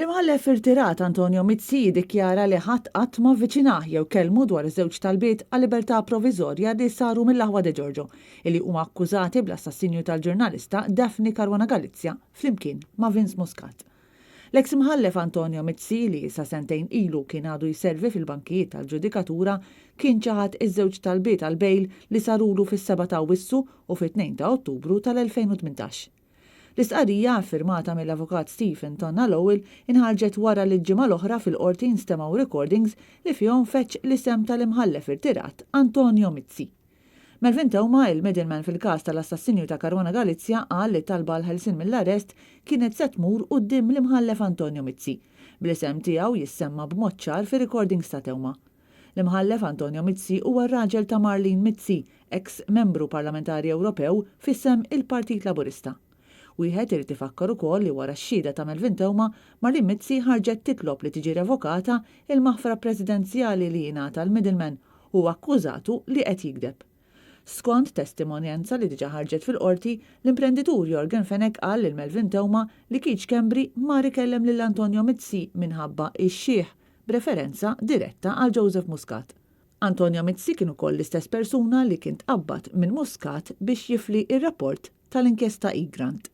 L-Imħallef irtirat Antonio Mizzi jiddikjara li ħadd qatt ma avviċinah jew kellmu dwar iż-żewġ talbiet għal libertà proviżorja li saru mill-aħwa De Giorgio, illi huma akkużati bl-assassinju tal-ġurnalista Daphne Caruana Galizia flimkien ma' Vince Muscat. L-eks Imħallef Antonio Mizzi, li sa sentejn ilu kien għadu jservi fil-bankijiet tal-ġudikatura, kien ċaħad iż-żewġ talbiet għal bail li sarulu fis-sebgħa ta' Awwissu u fit-tnejn ta' Ottubru tal-2018. L-istqarrija, ffirmata mill-Avukat Stephen Tonna Lowell, inħarġet wara li l-ġimgħa l-oħra fil-Qorti nstemgħu recordings li fihom feġġ l-isem tal-Imħallef irtirat Antonio Mizzi. Melvin Theuma, il-middleman fil-każ tal-assassinju ta' Caruana Galizia, qal li t-talba għall-ħelsien mill-arrest kienet se tmur quddiem l-Imħallef Antonio Mizzi, bl-isem tiegħu jissemma b'mod ċar fir-recordings ta' Theuma. L-Imħallef Antonio Mizzi huwa r-raġel ta' Marlene Mizzi, eks Membru Parlamentari Ewropew f'isem il-Partit Laburista. Wieħed irid ifakkar ukoll li wara x-xhieda ta' Melvin Theuma, Marlene Mizzi ħarġet titlob li tiġi revokata il-maħfra presidenzjali li jingħata l-middleman u akkużatu li qed jigdeb. Skont testimonjanza li diġà ħarġet fil-Qorti, l-imprenditur Yorgen Fenech qal lil Melvin Theuma li Keith Schembri mar ikellem lil Antonio Mizzi minħabba x-xiħ, b'referenza diretta għal Joseph Muscat. Antonio Mizzi kien ukoll l-istess persuna li kien tqabbad minn Muscat biex jifli r-rapport tal-inkjesta Egrant.